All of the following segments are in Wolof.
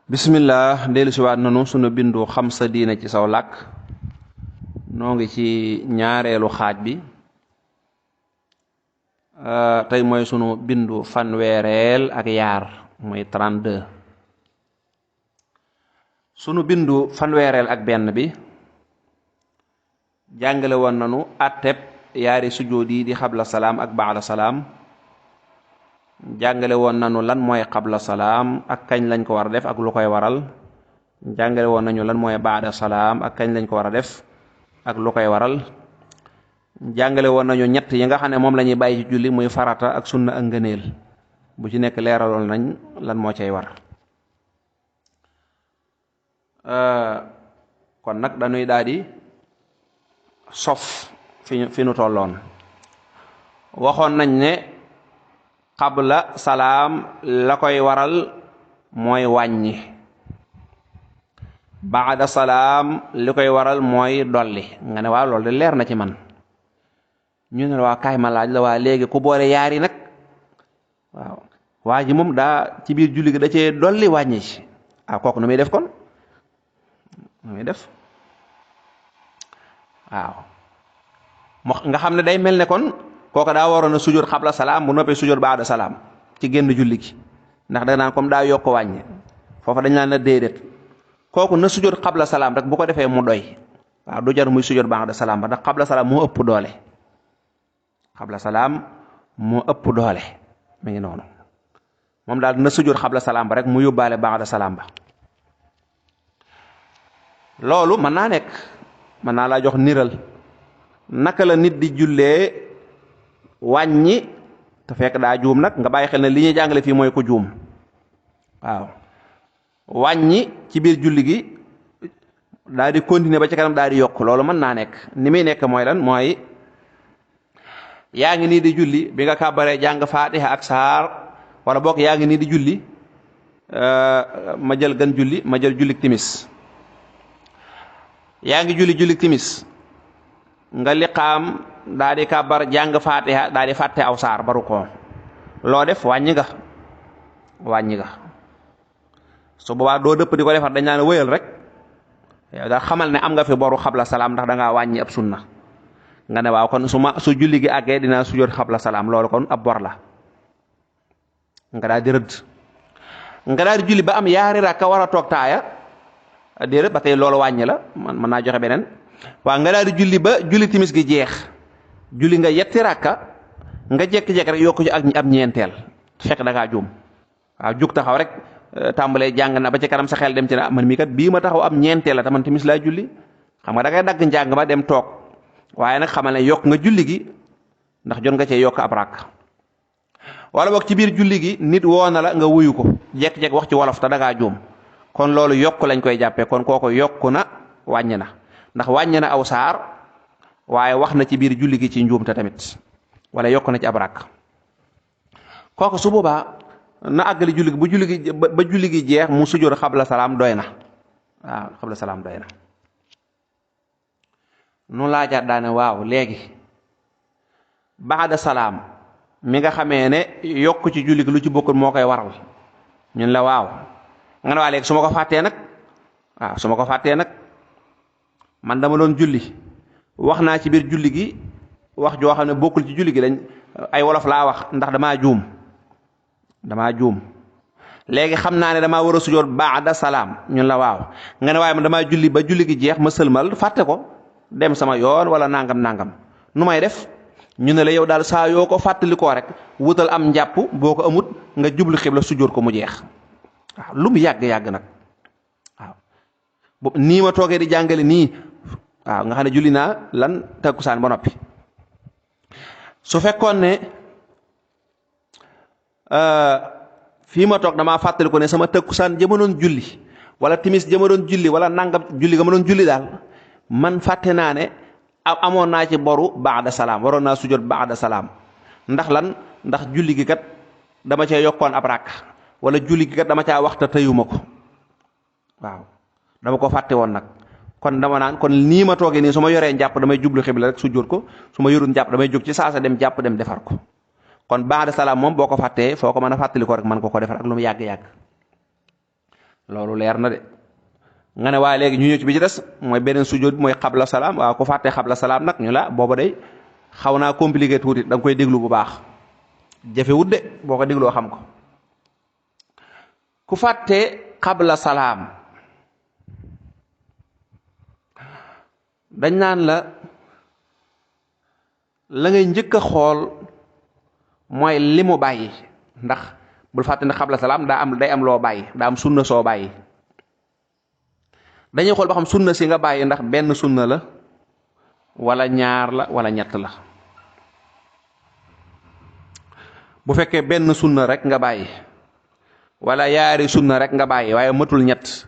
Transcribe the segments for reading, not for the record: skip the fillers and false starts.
bismillah dellu siwaat nanu sunu bindu xam sa diine ci saw làkk noo ngi ci ñaareelu xaaj bi tey mooy sunu bindu fanweereel ak yaar mooy 32 sunu bindu fanweereel ak benn bi jàngale woon nanu atteb yaari sujjóot yi di xabla salaam ak baada salaam jàngale woon nañu lan mooy xabla salaam ak kañ lañ ko war a def ak lu koy waral jàngale woon nañu lan mooy baada salaam ak kañ lañ ko war a def ak lu koy waral jàngale woon nañu ñett yi nga xam ne moom la ñuy bàyyi ci julli muy farata ak sunna ak ngëneel bu ci nekk leeraloon nañ lan moo cay war kon nag dañuy daal di sof fi nu tolloon waxoon nañ ne xabla salaam la koy waral mooy wàññi baada salaam li koy waral mooy dolli nga ne waaw loolu de leer na ci man ñu ne la waa kaay ma laaj la waa léegi ku boole yaari nag waaw waa ji moom daa ci biir julli gi da cee dolli wàññi ci kooku nu muy def kon nu muy def waaw nga xam ne day mel ne kon kooku daa waroon a sujjóot xabla salaam bu noppee sujjóot baada salaam ci génn julli gi ndax da naan comme daa yokk wàññi foofa dañ naan la déedéet kooku na sujjóot xabla salaam rek bu ko defee mu doy waaw du jar muy sujjóot baada salaam ba ndax xabla salaam moo ëpp doole xabla salaam moo ëpp doole mi ngi noonu moom daal na sujjóot xabla salaam ba rek mu yóbbaale baada salaam ba loolu mën naa nekk mën naa laa jox niral naka la nit di jullee wàññi te fekk daa juum nag nga bàyyi xel ne li ñuy jàngale fii mooy ko juum waaw wàññi ci biir julli gi daal di continuer ba ci kanam daal di yokk loolu mën naa nekk ni muy nekk mooy lan mooy yaa ngi nii di julli bi nga kàbbaree jàng faatiha ak saar wala boog yaa ngi nii di julli ma jël gën julli ma jël jullik timis yaa ngi julli timis nga liqaam daa di kàbbar jàng faatiha daa di fàtte aw saar baru ko loo def wàññi nga su boobaa doo dëpp di ko defar dañ naan wëyal rek yow daal xamal ne am nga fi boru xabla salaam ndax da ngaa wàññi ab sunna nga ne waaw kon su julli gi àggee dinaa sujjóot xabla salaam loolu kon ab bor la nga daal di rëdd nga daal di julli ba am yaari rakka war a toog taaya déedéet ba tey loolu wàññi la mën naa joxe beneen waaw nga daal di julli ba julli timis gi jeex julli nga yetti rakka nga jekki-jekki rek yokku ci ak ab ñeenteel fekk da ngaa juum waaw jug taxaw rek tàmbalee jàng na ba ci kanam sa xel dem ci na man mii kat bii ma taxaw ab ñeenteel la te man timis laa julli xam nga da ngay dagg njàng ba dem toog waaye nag xamal ne yokk nga julli gi ndax jot nga cee yokk ab rakk wala boog ci biir julli gi nit woo na la nga wuyu ko jekki-jekki wax ci wolof te da ngaa juum kon loolu yokk lañ koy jàppee kon kooko yokku na wàññi na ndax wàññi na aw saar waaye wax na ci biir julli gi ci njuumte tamit wala yokk na ci ab rakk kooku su boobaa na àggali julli gi ba julli gi jeex mu sujjóot xabla salaam doy na waaw xabla salaam doy na nu laajaat daane waaw léegi baada salaam mi nga xamee ne yokk ci julli gi lu ci bokkul moo koy waral ñun la waaw nga ne waa léegi su ma ko fàttee nag man dama doon julli wax naa ci biir julli gi wax joo xam ne bokkul ci julli gi dañ ay wolof laa wax ndax damaa juum léegi xam naa ne damaa war a sujjóot baada salaam ñun la waaw nga ne waaye man damaa julli ba julli gi jeex ma sëlmal fàtte ko dem sama yoon wala nangam nu may def ñu ne la yow daal saa yoo ko fàttalikoo rek wutal am njàpp boo ko amut nga jublu xibla sujjóot ko mu jeex waaw lu mu yàgg nag waaw nii ma toogee di jàngale nii waaw nga xam ne julli naa lan takkusaan ba noppi su fekkoon ne fii ma toog damaa fàttali ko ne sama takkusaan jëma doon julli wala timis jëma doon julli wala nangam julli ga ma doon julli daal man fàtte naa ne amoon naa ci boru baada salaam waroon naa sujjóot baada salaam ndax lan ndax julli gi kat dama cee yokkoon ab rakk wala julli gi kat dama caa waxta tëyuma ko waaw dama ko fàtte woon nag kon dama naan kon nii ma toogee nii su ma yoree njàpp damay jublu xibla rek sujjóot ko su ma yorul njàpp damay jóg ci saasa dem jàpp dem defar ko kon baada salaam moom boo ko fàttee foo ko mën a fàttali ko rek man ko defar ak lu mu yàgg-yàgg loolu leer na de nga ne waaye léegi ñu ñëw ci bi ci des mooy beneen sujjóot bi mooy xabla salaam waaw ku fàttee xabla salaam nag ñu la booba day xaw naa compliqué tuuti da nga koy déglu bu baax jafewut de boo ko dégloo xam ko ku fàttee xabla salaam dañ naan la ngay njëkk a xool mooy li mu bàyyi ndax bul fàtte ne xabla salaam day am loo bàyyi daa am sunna soo bàyyi dañuy xool ba xam sunna si nga bàyyi ndax benn sunna la wala ñaar la wala ñett la bu fekkee benn sunna rek nga bàyyi wala yaari sunna rek nga bàyyi waaye matul ñett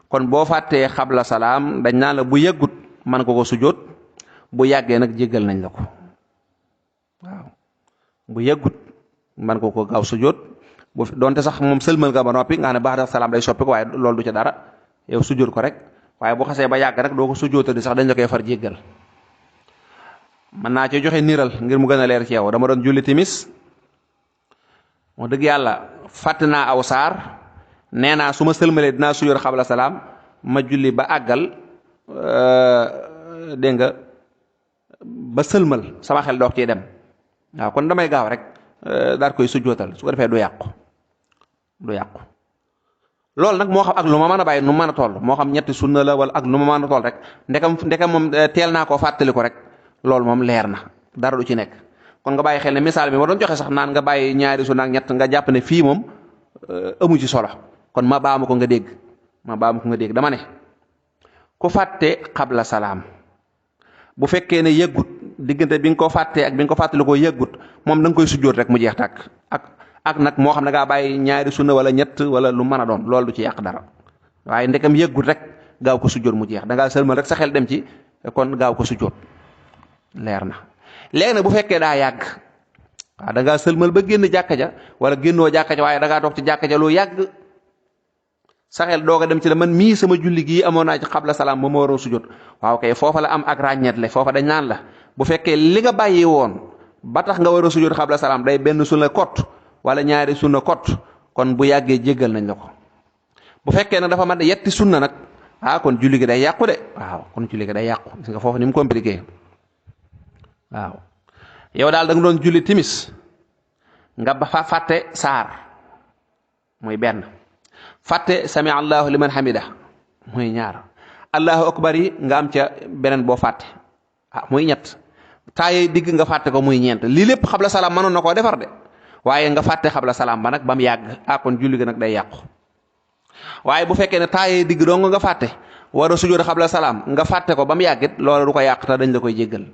kon boo fàttee xabla salaam dañ naan la bu yëggut man ko sujjóot bu yàggee nag jéggal nañ la ko waaw bu yëggut man ko gaaw sujjóot bu doonte sax moom sëlmal nga ba noppi nga xam ne ba'da salaam day soppi ko waaye loolu du ca dara yow sujjóot ko rek waaye bu xasee ba yàgg rek doo ko sujjóotali sax dañ la koy far jéggal mën naa ci joxe niral ngir mu gën a leer ci yow dama doon julli timis moo dëgg yàlla fàtt naa aw saar nee naa su ma sëlmalee dinaa sujjóot xabla salaam ma julli ba àggal dégg nga ba sëlmal sama xel doog ciy dem waaw kon damay gaaw rek daal koy sujjóotal su ko defee du yàqu loolu nag moo xam ak lu ma mën a bàyyi nu mën a toll moo xam ñetti sunna la wala ak lu ma mën a toll rek ndekam moom teel naa koo fàttali ko rek loolu moom leer na dara du ci nekk kon nga bàyyi xel ne misaal bi ma doon joxe sax naan nga bàyyi ñaari sunna ak ñett nga jàpp ne fii moom amu ci solo kon ma baamu ko nga dégg dama ne ku fàtte xabla salaam bu fekkee ne yëggut diggante bi nga ko fàttee ak bi nga ko fàttali ko yëggut moom da nga koy sujjóot rek mu jeex tàkk ak nag moo xam ne ngaa bàyyi ñaari sunna wala ñett wala lu mën a doon loolu du ci yàq dara waaye ndekam yëggut rek gaaw ko sujjóot mu jeex da ngaa sëlmal rek sa xel dem ci kon gaaw ko sujjóot leer na léegi nag bu fekkee daa yàgg waaw da ngaa sëlmal ba génn jàkka ja wala génnoo jàkka ja waaye da ngaa toog ci jàkka ja lu yàgg sa xel doog a dem ci la man mii sama julli gii amoon naa ci xabla salaam ba ma waroon sujjóot waaw kay foofa la am ak ràññeetle foofa dañ naan la bu fekkee li nga bàyyi woon ba tax nga war a sujjóot xabla salaam day benn sunna kot wala ñaari sunna kot kon bu yàggee jéggal nañ la ko bu fekkee nag dafa mat yetti sunna nag kon julli gi day yàqu de waaw kon julli gi day yàqu gis nga foofu ni mu compliqué waaw yow daal da nga doon julli timis nga ba fa fàtte saar muy benn fàtte sami allahu liman hamida muy ñaar allahu akbar yi nga am ca beneen boo fàtte muy ñett taayee digg nga fàtte ko muy ñeent lii lépp xabla salaam mënoon na koo defar de waaye nga fàtte xabla salaam ba nag ba mu yàgg kon julli gi nag day yàqu waaye bu fekkee ne taayee digg dong nga fàtte war a sujjóot xabla salaam nga fàtte ko ba mu yàggit loolu du ko yàq te dañ la koy jéggal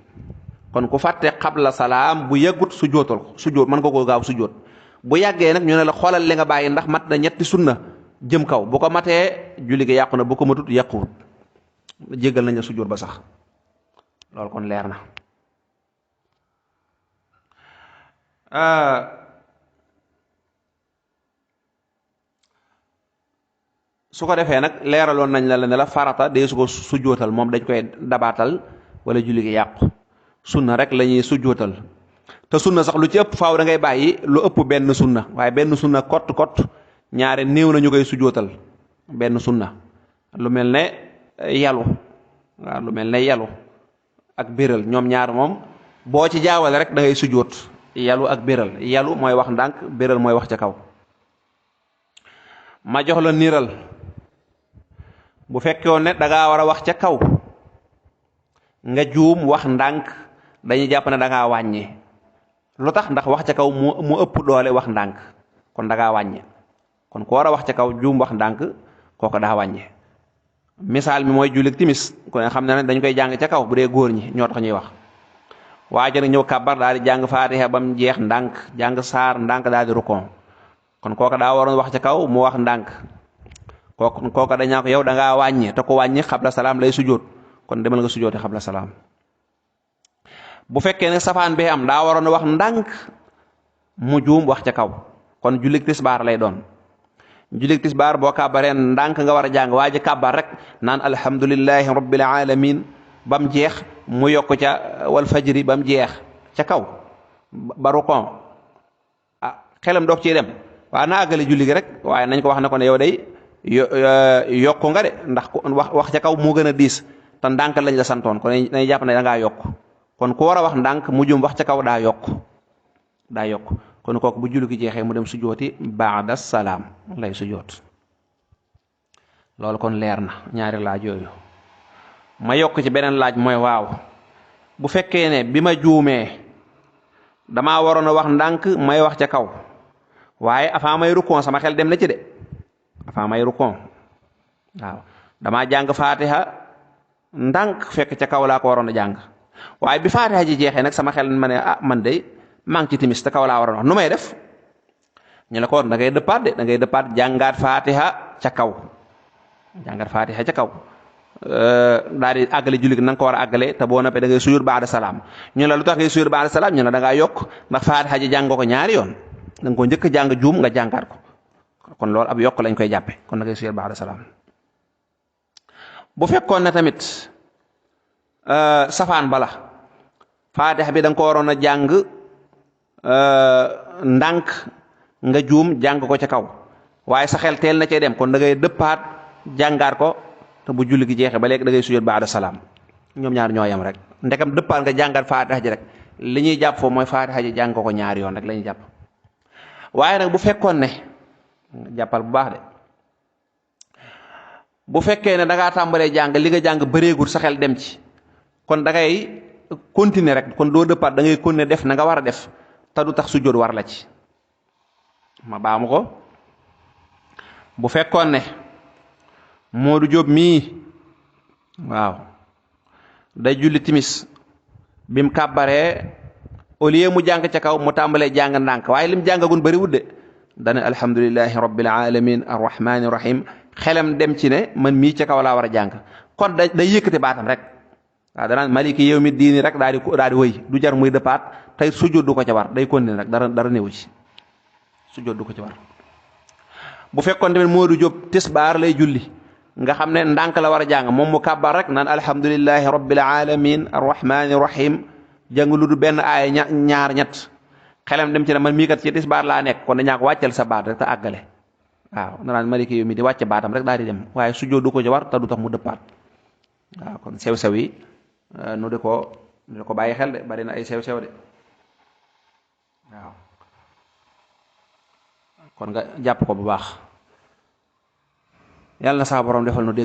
kon ku fàtte xabla salaam bu yëggut sujjóotal ko sujjóot mën nga koo gaaw sujjóot bu yàggee nag ñu ne la xoolal li nga bàyyi ndax mat na ñetti sunna jëm kaw bu ko matee julli gi yàqu na bu ko matut yàquwut jéggal nañ la sujjóot ba sax loolu kon leer na su ko defee nag leeraloon nañ la ne la farata dee su ko sujjóotal moom dañ koy dabaatal wala julli gi yàqu sunna rek la ñuy sujjóotal te sunna sax lu ci ëpp faaw da ngay bàyyi lu ëpp benn sunna waaye benn sunna kot ñaare néew na ñu koy sujjóotal benn sunna lu mel ne yalu waaw lu mel ne yalu ak béral ñoom ñaar moom boo ci jaawale rek da ngay sujjóot yalu ak béral yalu mooy wax ndànk béral mooy wax ca kaw ma jox la niiral bu fekkoon ne da ngaa war a wax ca kaw nga juum wax ndànk dañuy jàpp ne da ngaa wàññi lu tax ndax wax ca kaw mu ëpp doole wax ndànk kon da ngaa wàññi kon ku war a wax ca kaw juum wax ndànk kooku daa wàññi misaal mi mooy jullit timis ko ne xam ne dañ koy jàng ca kaw bu dee góor ñi ñoo tax ñuy wax waaye nag ñëw kàbbar daal di jàng faatiha ba mu jeex ndànk jàng saar ndànk daal di rukon kon kooku daa waroon wax ca kaw mu wax ndànk kooku dañaa ko yow da ngaa wàññi te ko wàññi xabla salaam lay sujjóot kon demal nga sujjóote xabla salaam bu fekkee ne safaan bi am daa waroon wax ndànk mu juum wax ca kaw kon jullit tisbaar lay doon jullit tisbaar boo kàbbaree ndànk nga war a jàng waa ji kàbbar rek naan alhamdulillahi rabbil alamin ba mu jeex mu yokk ca wal fajri ba mu jeex ca kaw ba rukon xelam doog ciy dem waaye na àggale julli gi rek waaye nañ ko wax ne ko ne yow day yokku nga de ndax wax ca kaw moo gën a diis te ndànk lañ la santoon kon dañuy jàpp ne da ngaa yokk kon ku war a wax ndànk mu jum wax ca kaw daa yokk kon kooku bu julli gi jeexee mu dem sujooti baada salaam lay sujoot loolu kon leer na ñaari laaj yooyu ma yokk ci beneen laaj mooy waaw bu fekkee ne bi ma juumee damaa waroon a wax ndànk may wax ca kaw waaye avant may rukkoon sama xel dem na ci de avant may rukkoon waaw damaa jàng faatiha ndànk fekk ca kaw laa ko waroon a jàng waaye bi faatiha ji jeexee nag sama xel ma ne man de maa ngi ci timis te kaw laa waroon wax nu may def ñu la ko war da ngay dëppaat de da ngay dëppaat jàngaat faatiha ca kaw daal di àggale julli gi na nga ko war a àggale te boo noppee da ngay sujud baada salaam ñu la lu tax ngay sujud baada salaam ñu la da ngaa yokk ndax faatiha ji jàng ko ñaari yoon da nga ko njëkk jàng juum nga jàngaat ko kon loolu ab yokk lañ koy jàppe kon da ngay sujud baada salaam bu fekkoon ne tamit safaan bala faatiha bi da nga ko waroon a jàng ndànk nga juum jàng ko ca kaw waaye sa xel teel na cay dem kon da ngay dëppaat jàngaat ko te bu julli gi jeexee ba léegi da ngay sujjóot baada salaam ñoom ñaar ñoo yam rek ndekam dëppaat nga jàngaat faatiha ji rek li ñuy jàpp foofu mooy faatiha ji jàng ko ñaari yoon rek la ñuy jàpp waaye nag bu fekkoon ne jàppal bu baax de bu fekkee ne da ngaa tàmbalee jàng li nga jàng bëreegul sa xel dem ci kon da ngay continuer rek kon doo dëppaat da ngay continuer def na nga war a def te du tax sujjóot war la ci ma baamu ko bu fekkoon ne Modou Diop mii waaw day julli timis bim kàbbaree au lieu mu jàng ca kaw mu tàmbalee jàng ndànk waaye lim jàngagun bëri wudde dane alhamdulillahi rabbil alamin arrahmani rahim xelam dem ci ne man mii ca kaw laa war a jàng kon day yëkkati baatam rek waaw danaan maliki yow mi diini rek daal di wëy du jar muy dëppaat tey sujjóot du ko ca war day continuer rek dara néewu ci sujjóot du ko ci war bu fekkoon tamit Modou Diop tisbaar lay julli nga xam ne ndànk la war a jàng moom mu kàbbar rek naan alhamdulillahi rabbil alamin arrahmani rahim jàng lu du benn aaya ñaar ñett xelam dem ci ne man mii kat ci tisbaar laa nekk kon dañaa ko wàccal sa baat rek te àggale waaw danaan maliki yow mi di wàcce baatam rek daal di dem waaye sujjóot du ko ci war te du tax mu dëppaat waaw kon sew-sew yi nu di ko bàyyi xel de bari na ay sew-sew de waaw kon nga jàpp ko bu baax yàlla na saa borom defal nu dégg